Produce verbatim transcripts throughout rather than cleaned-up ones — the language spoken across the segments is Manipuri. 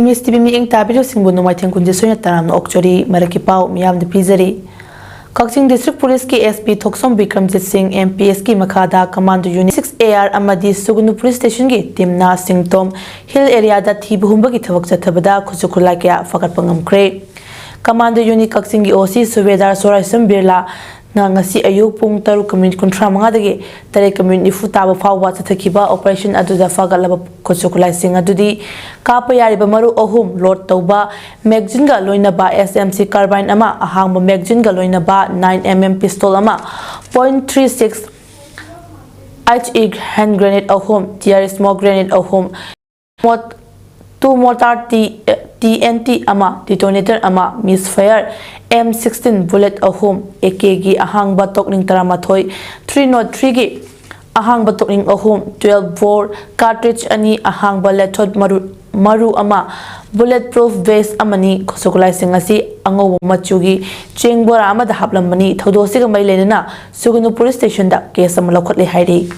ꯃꯤꯁ ꯇꯤꯚꯤ ꯃꯤꯠꯌꯦꯡ ꯇꯥꯕꯤꯔꯤꯕꯁꯤꯡꯕꯨ ꯅꯣꯡꯃꯥꯏꯊꯦꯝ ꯈꯨꯟꯖꯦ ꯁꯣꯏꯅ ꯇꯔꯥꯝꯅ ꯑꯣꯛꯆꯔꯤ꯫ ꯃꯔꯛꯀꯤ ꯄꯥꯎ ꯃꯤꯌꯥꯝꯗ ꯄꯤꯖꯔꯤ꯫ ꯀꯛꯆꯤꯡ District Police ꯀꯤ S P ꯊꯣꯛꯁꯣꯝ ꯕꯤꯀ꯭ꯔꯝꯖꯤꯠ ꯁꯤꯡ, M P S ꯀꯤ ꯃꯈꯥꯗ Commando Unit six A R ꯑꯃꯗꯤ ꯁꯨꯒꯅꯨ Police Station ꯒꯤ team ꯅ ꯁꯤꯡꯇꯣꯝ Hill area ꯗ ꯊꯤꯕ ꯍꯨꯝꯕꯒꯤ ꯊꯕꯛ ꯆꯠꯊꯕꯗ ꯈꯨꯠꯁꯨ ꯈꯨꯠꯂꯥꯏ ꯀꯌꯥ ꯐꯥꯒꯠꯄ ꯉꯝꯈ꯭ꯔꯦ꯫ Commando Unit ꯀꯛꯆꯤꯡꯒꯤ O C ꯁꯨꯕꯦꯗꯥꯔ ꯁꯣꯔꯥꯏꯁꯝ ꯕꯤꯔꯂꯥ ꯅ ꯉꯁꯤ ꯑꯌꯨꯛ ꯄꯨꯡ ꯇꯔꯨꯛꯀ minute ꯀꯨꯟꯊ꯭ꯔꯥ ꯃꯉꯥꯗꯒꯤ ꯇꯔꯦꯠꯀ minute ꯅꯤꯐꯨ ꯇꯥꯕ ꯐꯥꯎꯕ ꯆꯠꯊꯈꯤꯕ operation ꯑꯗꯨꯗ ꯐꯥꯒꯠꯂꯕ ꯈꯨꯠꯁꯨ ꯈꯨꯠꯂꯥꯏꯁꯤꯡ ꯑꯗꯨꯗꯤ ꯀꯥꯞꯄ ꯌꯥꯔꯤꯕ ꯃꯔꯨ ꯑꯍꯨꯝ load ꯇꯧꯕ magazine ꯒ ꯂꯣꯏꯅꯕ S M C carbine ꯑꯃ, ꯑꯍꯥꯡꯕ magazine ꯒ ꯂꯣꯏꯅꯕ nine M M pistol ꯑꯃ, point three six H E hand grenade ꯑꯍꯨꯝ, tear smoke grenade ꯑꯍꯨꯝ, ꯃꯣꯠ-, two mortar T-, T N T ꯑꯃ, detonator ꯑꯃ, misfire M sixteen bullet ꯑꯍꯨꯝ, A K ꯒꯤ ꯑꯍꯥꯡꯕ ꯇꯣꯛꯅꯤꯡ ꯇꯔꯥꯃꯥꯊꯣꯏ, three nought three ꯒꯤ ꯑꯍꯥꯡꯕ ꯇꯣꯛꯅꯤꯡ ꯑꯍꯨꯝ, twelve bore cartridge ꯑꯅꯤ, ꯑꯍꯥꯡꯕ ꯂꯦꯊꯣꯠ ꯃꯔꯨ, ꯃꯔꯨ ꯑꯃ, bullet proof vest ꯑꯃꯅꯤ꯫ ꯈꯨꯠꯁꯨ ꯈꯨꯠꯂꯥꯏꯁꯤꯡ ꯑꯁꯤ ꯑꯉꯧꯕ ꯃꯆꯨꯒꯤ ꯆꯦꯡ ꯕꯣꯔꯥ ꯑꯃꯗ ꯍꯥꯞꯂꯝꯕꯅꯤ꯫ ꯊꯧꯗꯣꯛ ꯑꯁꯤꯒ ꯃꯔꯤ ꯂꯩꯅꯅ ꯁꯨꯒꯅꯨ Police Station ꯗ case ꯑꯃ ꯂꯧꯈꯠꯂꯦ ꯍꯥꯏꯔꯤ꯫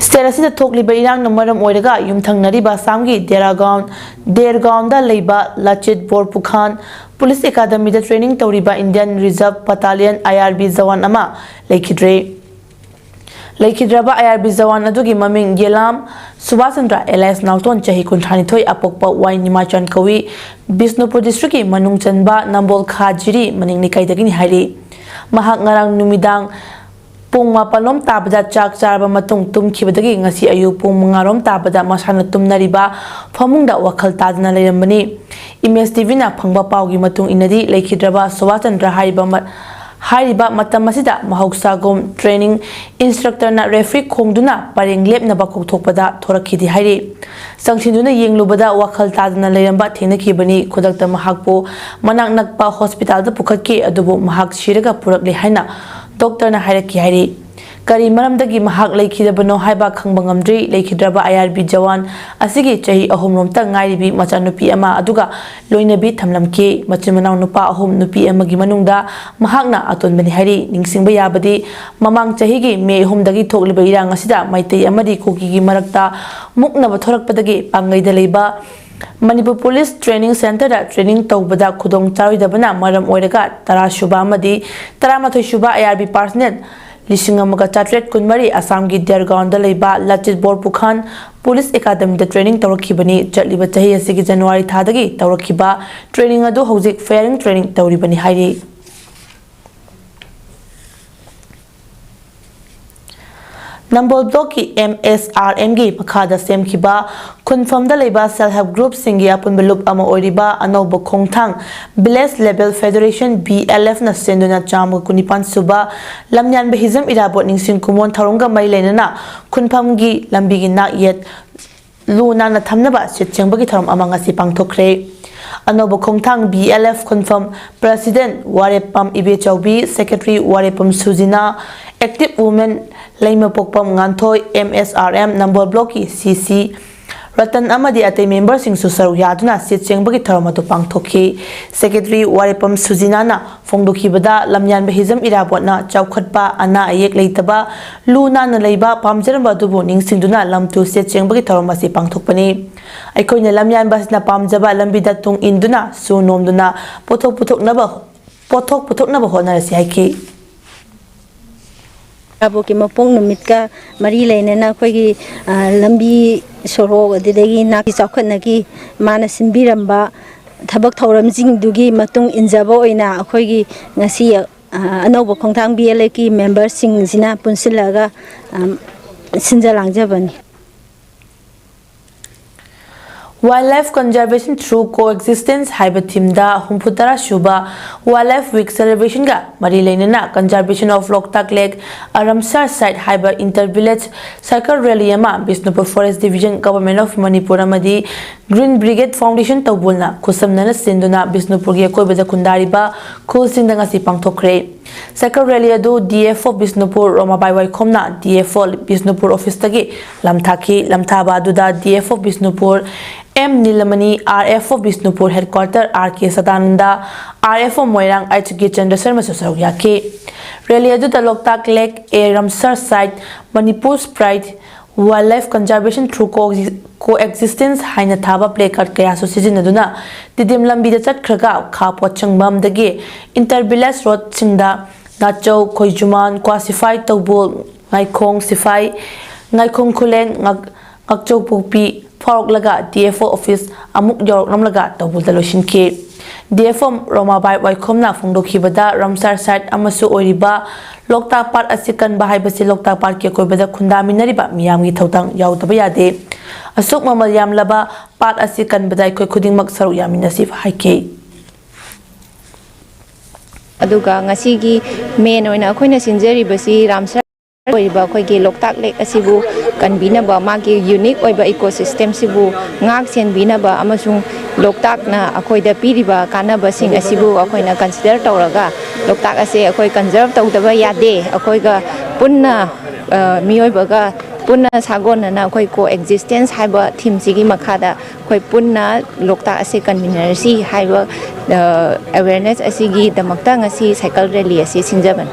State ꯑꯁꯤꯗ ꯊꯣꯛꯂꯤꯕ ꯏꯔꯥꯡꯅ ꯃꯔꯝ ꯑꯣꯏꯔꯒ ꯌꯨꯝꯊꯪꯅꯔꯤꯕ ꯑꯁꯥꯝꯒꯤ ꯗꯦꯔꯥꯒꯥꯎꯟ, ꯗꯦꯔꯒꯥꯎꯟꯗ ꯂꯩꯕ ꯂꯆꯤꯠ ꯕꯣꯔꯄꯨꯈꯥꯟ Police Academy ꯗ training ꯇꯧꯔꯤꯕ Indian Reserve Battalion, I R B, Jawan ꯑꯃ ꯂꯩꯈꯤꯗ꯭ꯔꯦ꯫ ꯂꯩꯈꯤꯗ꯭ꯔꯕ I R B ꯖꯋꯥꯟ ꯑꯗꯨꯒꯤ ꯃꯃꯤꯡ ꯌꯦꯂꯥꯝ ꯁꯨꯕꯥꯁꯆꯟꯗ꯭ꯔ alias ꯅꯥꯎꯇꯣꯟ, ꯆꯍꯤ ꯀꯨꯟꯊ꯭ꯔꯥꯅꯤꯊꯣꯏ, ꯑꯄꯣꯛꯄ ꯋꯥꯏ ꯅꯤꯃꯥꯆꯥꯟ ꯀꯧꯏ꯫ ꯕꯤꯁꯅꯨꯄꯨꯔ district ꯀꯤ ꯃꯅꯨꯡ ꯆꯟꯕ ꯅꯝꯕꯣꯜ ꯈꯥ ꯖꯤꯔꯤ ꯃꯅꯤꯡ ꯂꯩꯀꯥꯏꯗꯒꯤꯅꯤ ꯍꯥꯏꯔꯤ꯫ ꯃꯍꯥꯛ ꯉꯔꯥꯡ ꯅꯨꯃꯤꯗꯥꯡ ꯄꯨꯡ ꯃꯥꯄꯜ ꯂꯣꯝ ꯇꯥꯕꯗ ꯆꯥꯛ ꯆꯥꯔꯕ ꯃꯇꯨꯡ ꯇꯨꯝꯈꯤꯕꯗꯒꯤ ꯉꯁꯤ ꯑꯌꯨꯛ ꯄꯨꯡ ꯃꯉꯥ ꯔꯣꯝ ꯇꯥꯕꯗ ꯃꯁꯥꯅ ꯇꯨꯝꯅꯔꯤꯕ ꯐꯃꯨꯡꯗ ꯋꯥꯈꯜ ꯇꯥꯗꯅ ꯂꯩꯔꯝꯕꯅꯤ꯫ Image T V ꯅ ꯐꯪꯕ ꯄꯥꯎꯒꯤ ꯃꯇꯨꯡ ꯏꯟꯅꯗꯤ, ꯂꯩꯈꯤꯗ꯭ꯔꯕ ꯁꯨꯕꯥꯁꯆꯟꯗ꯭ꯔ ꯍꯥꯏꯔꯤꯕ ꯃ-, ꯍꯥꯏꯔꯤꯕ ꯃꯇꯝ ꯑꯁꯤꯗ ꯃꯍꯧꯁꯥꯒꯨꯝ training instructor ꯅ referee ꯈꯣꯡꯗꯨꯅ ꯄꯔꯦꯡ ꯂꯦꯞꯅꯕ ꯀꯧꯊꯣꯛꯄꯗ ꯊꯣꯔꯛꯈꯤꯗꯦ ꯍꯥꯏꯔꯤ꯫ ꯆꯪꯁꯤꯟꯗꯨꯅ ꯌꯦꯡꯂꯨꯕꯗ ꯋꯥꯈꯜ ꯇꯥꯗꯅ ꯂꯩꯔꯝꯕ ꯊꯦꯡꯅꯈꯤꯕꯅꯤ꯫ ꯈꯨꯗꯛꯇ ꯃꯍꯥꯛꯄꯨ ꯃꯅꯥꯛ ꯅꯛꯄ hospital ꯗ ꯄꯨꯈꯠꯈꯤ, ꯑꯗꯨꯕꯨ ꯃꯍꯥꯛ ꯁꯤꯔꯒ ꯄꯨꯔꯛꯂꯦ ꯍꯥꯏꯅ doctor ꯅ ꯍꯥꯏꯔꯛꯈꯤ ꯍꯥꯏꯔꯤ꯫ ꯀꯔꯤ ꯃꯔꯝꯗꯒꯤ ꯃꯍꯥꯛ ꯂꯩꯈꯤꯗꯕꯅꯣ ꯍꯥꯏꯕ ꯈꯪꯕ ꯉꯝꯗ꯭ꯔꯤ꯫ ꯂꯩꯈꯤꯗ꯭ꯔꯕ ꯑꯥꯏ ꯑꯥꯔ ꯕꯤ ꯖꯋꯥꯟ ꯑꯁꯤꯒꯤ ꯆꯍꯤ ꯑꯍꯨꯝ ꯔꯣꯝꯇ ꯉꯥꯏꯔꯤꯕꯤ ꯃꯆꯥꯅꯨꯄꯤ ꯑꯃ ꯑꯗꯨꯒ ꯂꯣꯏꯅꯕꯤ ꯊꯝꯂꯝꯈꯤ꯫ ꯃꯆꯤꯟ ꯃꯅꯥꯎ ꯅꯨꯄꯥ ꯑꯍꯨꯝ, ꯅꯨꯄꯤ ꯑꯃꯒꯤ ꯃꯅꯨꯡꯗ ꯃꯍꯥꯛꯅ ꯑꯇꯣꯟꯕꯅꯤ ꯍꯥꯏꯔꯤ꯫ ꯅꯤꯡꯁꯤꯡꯕ ꯌꯥꯕꯗꯤ, ꯃꯃꯥꯡ ꯆꯍꯤꯒꯤ ꯃꯦ ꯑꯍꯨꯝꯗꯒꯤ ꯊꯣꯛꯂꯤꯕ ꯏꯔꯥꯡ ꯑꯁꯤꯗ ꯃꯩꯇꯩ ꯑꯃꯗꯤ ꯀꯨꯀꯤꯒꯤ ꯃꯔꯛꯇ ꯃꯨꯛꯅꯕ ꯊꯣꯔꯛꯄꯗꯒꯤ ꯄꯥꯡꯒꯩꯗ ꯂꯩꯕ ꯃꯅꯤꯄꯨꯔ ꯄꯨꯂꯤꯁ ꯇ꯭ꯔꯦꯅꯤꯡ ꯁꯦꯟꯇꯔꯗ ꯇ꯭ꯔꯦꯅꯤꯡ ꯇꯧꯕꯗ ꯈꯨꯗꯣꯡ ꯆꯥꯔꯣꯏꯗꯕꯅ ꯃꯔꯝ ꯑꯣꯏꯔꯒ ꯇꯔꯥ ꯁꯨꯕ ꯑꯃꯗꯤ ꯇꯔꯥꯃꯥꯊꯣꯏ ꯁꯨꯕ ꯑꯥꯏ ꯑꯥꯔ ꯕꯤ ꯄꯥꯔꯁꯅꯦꯜ ꯂꯤꯁꯤꯡ ꯑꯃꯒ ꯆꯥꯇ꯭ꯔꯦꯠ ꯀꯨꯟꯃꯔꯤ ꯑꯁꯥꯝꯒꯤ ꯗꯦꯔꯒꯥꯎꯟꯗ ꯂꯩꯕ ꯂꯆꯤꯠ ꯕꯣꯔꯄꯨꯈꯥꯟ ꯄꯨꯂꯤꯁ ꯑꯦꯀꯥꯗꯃꯤꯗ ꯇ꯭ꯔꯦꯅꯤꯡ ꯇꯧꯔꯛꯈꯤꯕꯅꯤ꯫ ꯆꯠꯂꯤꯕ ꯆꯍꯤ ꯑꯁꯤꯒꯤ ꯖꯅꯋꯥꯔꯤ ꯊꯥꯗꯒꯤ ꯇꯧꯔꯛꯈꯤꯕ ꯇ꯭ꯔꯦꯅꯤꯡ ꯑꯗꯨ ꯍꯧꯖꯤꯛ ꯐꯥꯌꯔꯤꯡ ꯇ꯭ꯔꯦꯅꯤꯡ ꯇꯧꯔꯤꯕꯅꯤ ꯍꯥꯏꯔꯤ꯫ ꯅꯝꯕꯣꯜ ꯕ꯭ꯂꯣꯛꯀꯤ ꯑꯦꯝ ꯑꯦꯁ ꯑꯥꯔ ꯑꯦꯝꯒꯤ ꯃꯈꯥꯗ ꯁꯦꯝꯈꯤꯕ ꯈꯨꯟꯐꯝꯗ ꯂꯩꯕ ꯁꯦꯜꯐ ꯍꯦꯜꯞ ꯒ꯭ꯔꯨꯞꯁꯤꯡꯒꯤ ꯑꯄꯨꯟꯕ ꯂꯨꯞ ꯑꯃ ꯑꯣꯏꯔꯤꯕ ꯑꯅꯧꯕ ꯈꯣꯡꯊꯥꯡ village level federation, B L ꯑꯦꯐꯅ ꯁꯦꯟꯗꯨꯅ ꯆꯥꯝꯃꯒ ꯀꯨꯟꯅꯤꯄꯥꯟ ꯁꯨꯕ ꯂꯝꯌꯥꯟꯕ ꯍꯤꯖꯝ ꯏꯔꯥꯕꯣꯠ ꯅꯤꯡꯁꯤꯡ ꯀꯨꯃꯣꯟ ꯊꯧꯔꯝꯒ ꯃꯔꯤ ꯂꯩꯅꯅ ꯈꯨꯟꯐꯝꯒꯤ ꯂꯝꯕꯤꯒꯤ ꯅꯥꯛ ꯌꯦꯠ ꯂꯨ ꯅꯥꯟꯅ ꯊꯝꯅꯕ ꯁꯤꯠ ꯁꯦꯡꯕꯒꯤ ꯊꯧꯔꯝ ꯑꯃ ꯉꯁꯤ ꯄꯥꯡꯊꯣꯛꯈ꯭ꯔꯦ꯫ ꯑꯅꯧꯕ ꯈꯣꯡꯊꯥꯡ ꯕꯤ ꯑꯦꯜ ꯑꯦꯐ ꯈꯨꯟꯐꯝ ꯄ꯭ꯔꯁꯤꯗꯦꯟ ꯋꯥꯔꯦꯞꯄꯝ ꯏꯕꯦꯆꯧꯕꯤ, ꯁꯦꯀ꯭ꯔꯦꯇꯔꯤ ꯋꯥꯔꯦꯞꯄꯝ ꯁꯨꯖꯤꯅꯥ, ꯑꯦꯛꯇꯤꯚ ꯋꯨꯃꯦꯟ ꯂꯩꯃꯄꯣꯛꯄꯝ Nganthoi, M S R M Nambol ꯕ꯭ꯂꯣꯛꯀꯤ ꯁꯤ ꯁꯤ ꯔꯇꯟ ꯑꯃꯗꯤ ꯑꯇꯩ ꯃꯦꯝꯕꯔꯁꯤꯡꯁꯨ ꯁꯔꯨꯛ ꯌꯥꯗꯨꯅ ꯁꯤꯠ ꯁꯦꯡꯕꯒꯤ ꯊꯧꯔꯝ ꯑꯗꯨ ꯄꯥꯡꯊꯣꯛꯈꯤ꯫ ꯁꯦꯀ꯭ꯔꯦꯇꯔꯤ ꯋꯥꯔꯦꯞꯄꯝ ꯁꯨꯖꯤꯅꯥꯅ ꯐꯣꯡꯗꯣꯛꯈꯤꯕꯗ, ꯂꯝꯌꯥꯟꯕ ꯍꯤꯖꯝ ꯏꯔꯥꯕꯣꯠꯅ ꯆꯥꯎꯈꯠꯄ, ꯑꯅꯥ ꯑꯌꯦꯛ ꯂꯩꯇꯕ, ꯂꯨ ꯅꯥꯟꯅ ꯂꯩꯕ ꯄꯥꯝꯖꯔꯝꯕ ꯑꯗꯨꯕꯨ ꯅꯤꯡꯁꯤꯡꯗꯨꯅ ꯂꯝ ꯇꯨ ꯁꯤꯠ ꯁꯦꯡꯕꯒꯤ ꯊꯧꯔꯝ ꯑꯁꯤ ꯄꯥꯡꯊꯣꯛꯄꯅꯤ꯫ ꯑꯩꯈꯣꯏꯅ ꯂꯝꯌꯥꯟꯕ ꯑꯁꯤꯅ ꯄꯥꯝꯖꯕ ꯂꯝꯕꯤꯗ ꯇꯨꯡ ꯏꯟꯗꯨꯅ, ꯁꯨ ꯅꯣꯝꯗꯨꯅ, ꯄꯣꯠꯊꯣꯛ ꯄꯨꯊꯣꯛꯅꯕ, ꯄꯣꯠꯊꯣꯛ ꯄꯨꯊꯣꯛꯅꯕ ꯍꯣꯠꯅꯔꯁꯤ ꯍꯥꯏꯈꯤ꯫ ꯏꯔꯥꯕꯣꯠꯀꯤ ꯃꯄꯣꯛ ꯅꯨꯃꯤꯠꯀ ꯃꯔꯤ ꯂꯩꯅꯅ ꯑꯩꯈꯣꯏꯒꯤ, ꯑ, ꯂꯝꯕꯤ ꯁꯣꯔꯣꯛ, ꯑꯗꯨꯗꯒꯤ ꯅꯥꯛꯀꯤ ꯆꯥꯎꯈꯠꯅꯈꯤ꯫ ꯃꯥꯅ ꯁꯤꯟꯕꯤꯔꯝꯕ ꯊꯕꯛ ꯊꯧꯔꯝꯁꯤꯡꯗꯨꯒꯤ ꯃꯇꯨꯡ ꯏꯟꯖꯕ ꯑꯣꯏꯅ ꯑꯩꯈꯣꯏꯒꯤ ꯉꯁꯤ, ꯑ, ꯑꯅꯧꯕ ꯈꯣꯡꯊꯥꯡ ꯕꯤ ꯑꯦꯜ ꯑꯦꯐꯀꯤ ꯃꯦꯝꯕꯔꯁꯤꯡꯁꯤꯅ ꯄꯨꯟꯁꯤꯜꯂꯒ, ꯑ, ꯁꯤꯟꯖ ꯂꯥꯡꯖꯕꯅꯤ꯫ Wildlife Conservation Through Coexistence ꯍꯥꯏꯕ ꯊꯤꯝꯗ ꯍꯨꯝꯐꯨꯇꯔꯥ ꯁꯨꯕ Wildlife Week Celebration ꯒ ꯃꯔꯤ ꯂꯩꯅꯅ Conservation of Loktak Lake, a Ramsar Site ꯍꯥꯏꯕ Inter Village Cycle Rally ꯑꯃ Bishnupur Forest Division, Government of Manipur ꯑꯃꯗꯤ Green Brigade Foundation ꯇꯧꯕꯨꯜꯅ ꯈꯨꯠꯁꯝꯅꯅ ꯁꯤꯟꯗꯨꯅ ꯕꯤꯁꯅꯨꯄꯨꯔꯒꯤ ꯑꯀꯣꯏꯕꯗ ꯈꯨꯟꯗꯥꯔꯤꯕ ꯈꯨꯜꯁꯤꯡꯗ ꯉꯁꯤ ꯄꯥꯡꯊꯣꯛꯈ꯭ꯔꯦ꯫ ꯁꯥꯏꯀꯜ ꯔꯦꯂꯤ ꯑꯗꯨ ꯗꯤ ꯑꯦꯐ ꯑꯣ ꯕꯤꯁꯅꯨꯄꯨꯔ ꯔꯣꯃꯥꯕꯥꯏ ꯋꯥꯏꯈꯣꯝꯅ ꯗꯤ ꯑꯦꯐ ꯑꯣ ꯕꯤꯁꯅꯨꯄꯨꯔ ꯑꯣꯐꯤꯁꯇꯒꯤ ꯂꯝꯊꯥꯈꯤ꯫ ꯂꯝꯊꯥꯕ ꯑꯗꯨꯗ D F O Bishnupur M Nilamani, R F O Bishnupur headquarter R K Sadananda, R F O Moirang H ꯀꯦ ꯆꯟꯗ꯭ꯔ ꯁꯔꯃꯁꯨ ꯁꯔꯨꯛ ꯌꯥꯈꯤ꯫ ꯔꯦꯂꯤ ꯑꯗꯨꯗ Loktak lake, A Ramsar site, Manipur sprite, Wildlife Conservation Through Co-, Coexistence ꯍꯥꯏꯅ ꯊꯥꯕ ꯄ꯭ꯂꯦ ꯀꯥꯔꯗ ꯀꯌꯥꯁꯨ ꯁꯤꯖꯤꯟꯅꯗꯨꯅ ꯇꯤꯗꯤꯝ ꯂꯝꯕꯤꯗ ꯆꯠꯈ꯭ꯔꯒ ꯈꯥ ꯄꯣꯠꯁꯪꯕꯝꯗꯒꯤ ꯏꯟꯇꯔ ꯚꯤꯂꯦꯖ ꯔꯣꯗꯁꯤꯡꯗ ꯅꯥꯆꯧ, ꯈꯣꯏꯖꯨꯃꯥꯟ, ꯀ꯭ꯋꯥ ꯁꯤꯐꯥꯏ ꯇꯧꯕꯨꯜ, ꯉꯥꯏꯈꯣꯡ ꯁꯤꯐꯥꯏ, ꯉꯥꯏꯈꯣꯡ ꯈꯨꯂꯦꯟ, ꯉꯥꯛ-, ꯉꯥꯛꯆꯧꯄꯣꯛꯄꯤ ꯐꯥꯎꯔꯛꯂꯒ ꯗꯤ ꯑꯦꯐ ꯑꯣ ꯑꯣꯐꯤꯁ ꯑꯃꯨꯛ ꯌꯧꯔꯛꯂꯝꯂꯒ ꯇꯧꯕꯨꯜꯗ ꯂꯣꯏꯁꯤꯟꯈꯤ꯫ ꯗꯤ ꯑꯦꯐ ꯑꯣ ꯔꯣꯃꯥꯕꯥꯏ ꯋꯥꯏꯈꯣꯝꯅ ꯐꯣꯡꯗꯣꯛꯈꯤꯕꯗ ꯔꯝꯁꯥꯔ ꯁꯥꯏꯠ ꯑꯃꯁꯨ ꯑꯣꯏꯔꯤꯕ ꯂꯣꯛꯇꯥꯛ ꯄꯥꯠ ꯑꯁꯤ ꯀꯟꯕ ꯍꯥꯏꯕꯁꯤ ꯂꯣꯛꯇꯥꯛ ꯄꯥꯠꯀꯤ ꯑꯀꯣꯏꯕꯗ ꯈꯨꯟꯗꯥꯃꯤꯟꯅꯔꯤꯕ ꯃꯤꯌꯥꯝꯒꯤ ꯊꯧꯗꯥꯡ ꯌꯥꯎꯗꯕ ꯌꯥꯗꯦ꯫ ꯑꯁꯨꯛ ꯃꯃꯜ ꯌꯥꯝꯂꯕ ꯄꯥꯠ ꯑꯁꯤ ꯀꯟꯕꯗ ꯑꯩꯈꯣꯏ ꯈꯨꯗꯤꯡꯃꯛ ꯁꯔꯨꯛ ꯌꯥꯃꯤꯟꯅꯁꯤ ꯍꯥꯏꯈꯤ꯫ ꯑꯗꯨꯒ ꯉꯁꯤꯒꯤ ꯃꯦꯟ ꯑꯣꯏꯅ ꯑꯩꯈꯣꯏꯅ ꯁꯤꯟꯖꯔꯤꯕꯁꯤ ꯔꯥꯝꯁꯔ ꯑꯣꯏꯔꯤꯕ ꯑꯩꯈꯣꯏꯒꯤ ꯂꯣꯛꯇꯥꯛ ꯂꯦꯛ ꯑꯁꯤꯕꯨ ꯀꯟꯕꯤꯅꯕ, ꯃꯥꯒꯤ ꯌꯨꯅꯤꯛ ꯑꯣꯏꯕ ꯏꯀꯣ ꯁꯤꯁꯇꯦꯝꯁꯤꯕꯨ ꯉꯥꯛ ꯁꯦꯟꯕꯤꯅꯕ ꯑꯃꯁꯨꯡ ꯂꯣꯛꯇꯥꯛꯅ ꯑꯩꯈꯣꯏꯗ ꯄꯤꯔꯤꯕ ꯀꯥꯟꯅꯕꯁꯤꯡ ꯑꯁꯤꯕꯨ ꯑꯩꯈꯣꯏꯅ ꯀꯟꯁꯤꯗꯔ ꯇꯧꯔꯒ ꯂꯣꯛꯇꯥꯛ ꯑꯁꯦ ꯑꯩꯈꯣꯏ ꯀꯟꯖꯔꯕ ꯇꯧꯗꯕ ꯌꯥꯗꯦ꯫ ꯑꯩꯈꯣꯏꯒ ꯄꯨꯟꯅ, ꯑ, ꯃꯤꯑꯣꯏꯕꯒ ꯄꯨꯟꯅ ꯁꯥꯒꯣꯟꯅꯅ ꯑꯩꯈꯣꯏ ꯀꯣ ꯑꯦꯛꯖꯤꯁꯇꯦꯟꯁ ꯍꯥꯏꯕ ꯊꯤꯝꯁꯤꯒꯤ ꯃꯈꯥꯗ ꯑꯩꯈꯣꯏ ꯄꯨꯟꯅ ꯂꯣꯛꯇꯥꯛ ꯑꯁꯦ ꯀꯟꯃꯤꯟꯅꯔꯁꯤ ꯍꯥꯏꯕ, ꯑ, ꯑꯦꯋꯦꯔꯅꯦꯁ ꯑꯁꯤꯒꯤꯗꯃꯛꯇ ꯉꯁꯤ ꯁꯥꯏꯀꯜ ꯔꯦꯂꯤ ꯑꯁꯤ ꯁꯤꯟꯖꯕꯅꯤ꯫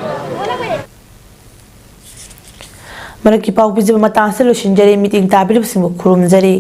ꯃꯔꯛꯀꯤ ꯄꯥꯎ ꯄꯤꯖꯕ ꯃꯇꯥꯡ ꯑꯁꯤꯗ ꯂꯣꯏꯁꯤꯟꯖꯔꯦ꯫ ꯃꯤꯠꯌꯦꯡ ꯇꯥꯕꯤꯔꯤꯕꯁꯤꯡꯕꯨ ꯈꯨꯔꯨꯝꯖꯔꯤ꯫